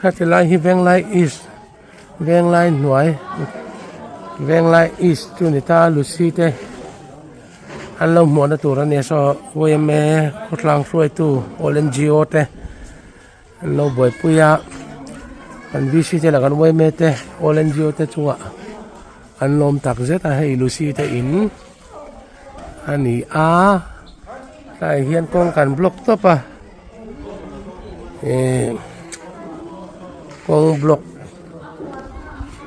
Heti lai hi Venglai East Venglai hnuai Venglai East chu ni ta Lucy te an lo hmuahna tur a nia saw yma khawtlang hruaitu all ngo te an lo buaipui a an VC te leh kan yma te all ngo te chungah an lawm tak zet a hei Lucy te in a ni a tlaiah hian kawng kan block tawp a ihh kawng block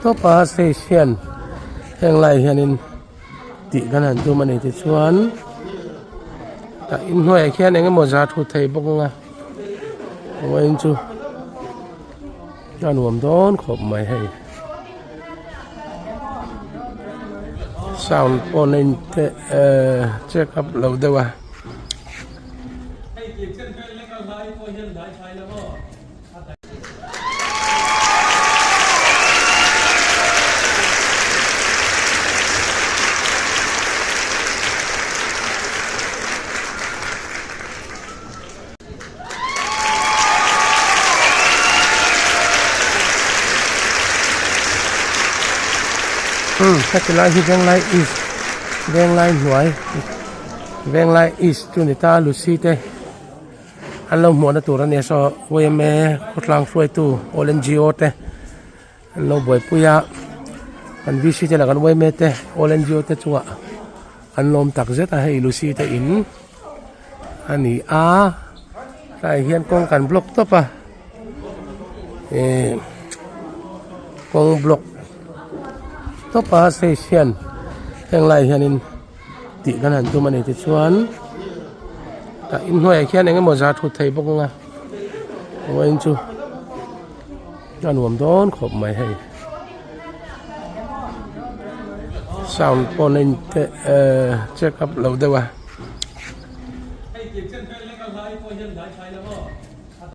tawp a stage hian heng lai hianin tih kan han tum a ni tichuan tah inhnuaiah khian eng emaw zah thu thei bawk ang a vawiin chu a nuam dawn khawp mai hei sound pawh a in te ehh check up lo deuh a. Umm heti lai hi Venglai East Venglai hnuai Venglai East chu ni ta Lucy te an lo hmuahna tur a nia saw yma khawtlang hruaitu all ngo te an lo buaipui a an VC te leh kan yma te all ngo te chungah an lawm tak zet a hei Lucy te in a ni a tlaiah hian kawng kan block tawp a ihh kawng block tawp a stage hian heng lai hianin tih kan han tum a ni tichuan tah inhnuaiah khian eng emaw zah thut thei bawk ang a vawiin chu a nuam dawn khawp mai hei sound pawh a in te ehh check up lo deuh a.